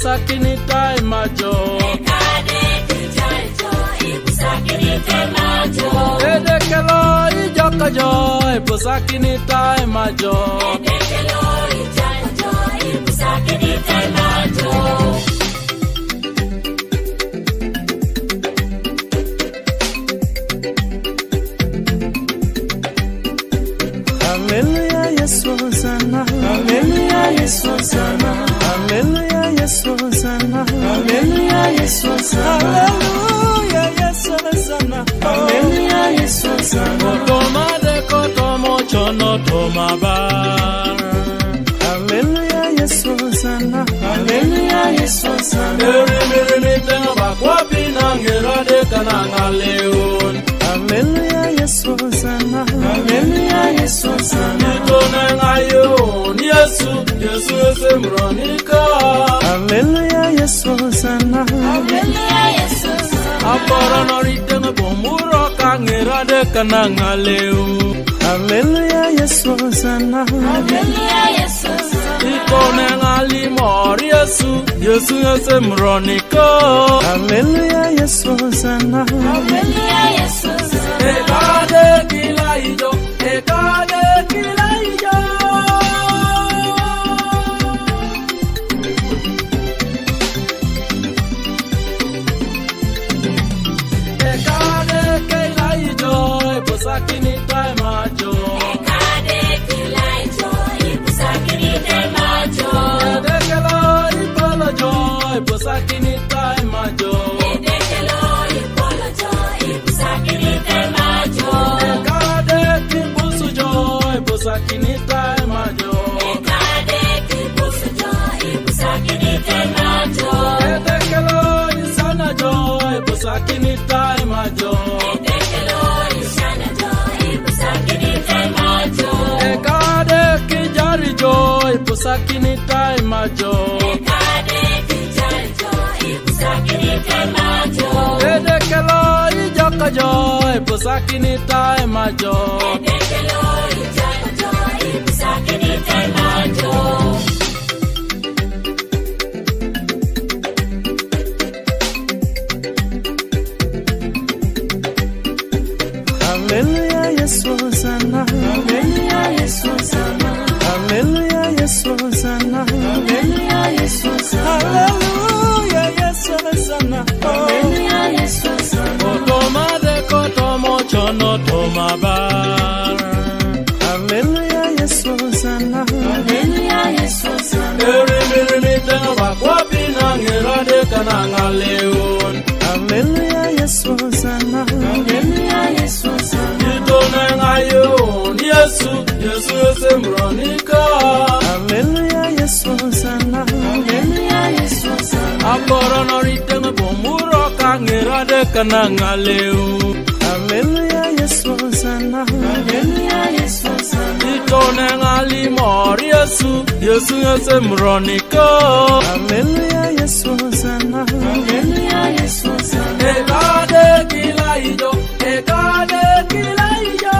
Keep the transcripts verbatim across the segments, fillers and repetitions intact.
Sakini tai majo. Edekelo ijoko jo, ipo sakini tai majo. Haleluya, Yesu Hosanna. Haleluya, Yesu Hosanna. Haleluya, Yesu Hosanna. Haleluya, Yesu Hosanna. Haleluya, Yesu Hosanna. Haleluya, Yesu Hosanna. Otoma de kotomo chono toma ba. Haleluya, Yesu Hosanna. Haleluya, Yesu Hosanna. Eri miri mi tenga bakwa pina ngera de kana ngaleon. Haleluya, Yesu Hosanna. Haleluya, Yesu Hosanna. Itone ngayon, Yesu, Yesu ese mronika. Haleluya, Yesu Hosanna. Haleluya, Yesu Hosanna. Aporo no riteng bomuro kangera de kana ngaleu. Haleluya, Yesu Hosanna. Haleluya, Yesu Hosanna. Itone ngalimor, Yesu, Yesu ese mronika. Haleluya, Yesu Hosanna. Haleluya, Yesu Hosanna. Ekade kila ijo, ekade kila ijo. Ekade kila ijo, ipo sakini tai majo. Ekade kila ijo, ipo sakini tai majo. Edekelo ipolo jo, ipo sakini tai majo. Edekelo ipolo jo, ipo sakini tai majo. Ekade kibusu jo, ipo sakini tai majo. Ekade kibusu jo, ipo sakini tai majo. Edekelo isana jo, ipo sakini tai majo. Edekelo isana jo, ipo sakini tai majo. Ekade kijari jo, ipo sakini tai majo. Ekade kijari jo, ipo sakini tai majo. Edekelo ijoko jo, ipo sakini tai majo. Edekelo ijoko jo, ipo sakini tai majo. Haleluya, Yesu Hosanna. Haleluya, Yesu Hosanna. Haleluya, Yesu Hosanna. Haleluya, Yesu Hosanna. Haleluya, Yesu Hosanna. Haleluya, Yesu Hosanna. Otoma de kotomo chono toma ba. Haleluya, Yesu Hosanna. Haleluya, Yesu Hosanna. Eri miri mi tenga bakwa pina ngera de kana ngaleon. Haleluya, Yesu Hosanna. Haleluya, Yesu Hosanna. Itone ngayon, Yesu, Yesu ese mronika. Haleluya, Yesu Hosanna. Haleluya, Yesu Hosanna. Aporo no riteng bomuro kangera de kana ngaleu. Haleluya, Yesu Hosanna. Haleluya, Yesu Hosanna. Itone ngalimor, Yesu, Yesu ese mronika. Haleluya, Yesu Hosanna. Haleluya, Yesu Hosanna. Ekade kila ijo, ekade kila ijo.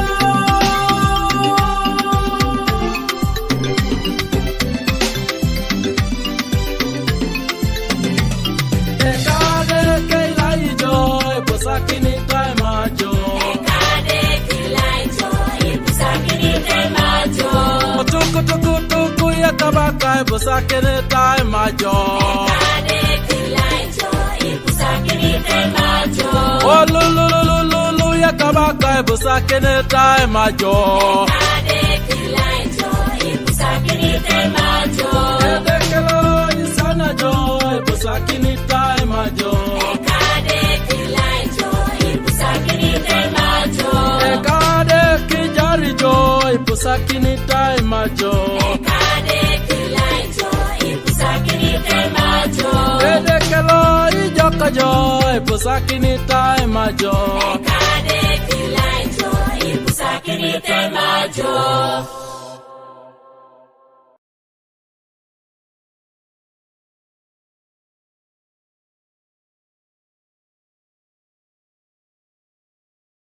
Ekade kila ijo, ipo sakini tai majo. Ekade kila ijo, ipo sakini tai majo. Tuku tuku tuku ya kabaka, ipo sakini tai majo. Ekade kila ijo, ipo sakini tai majo. Olululululu ya kabaka, ipo sakini tai majo. Ekade kila ijo, ipo sakini tai majo. Edekelo isana jo, ipo sakini tai majo. Ekade kila ijo, ipo sakini tai majo. Ekade kijari jo, ipo sakini tai majo. Ekade kila ijo, ipo sakini tai majo. Edekelo ijoko jo, ipo sakini tai majo. Ekade kila ijo, ipo sakini tai majo.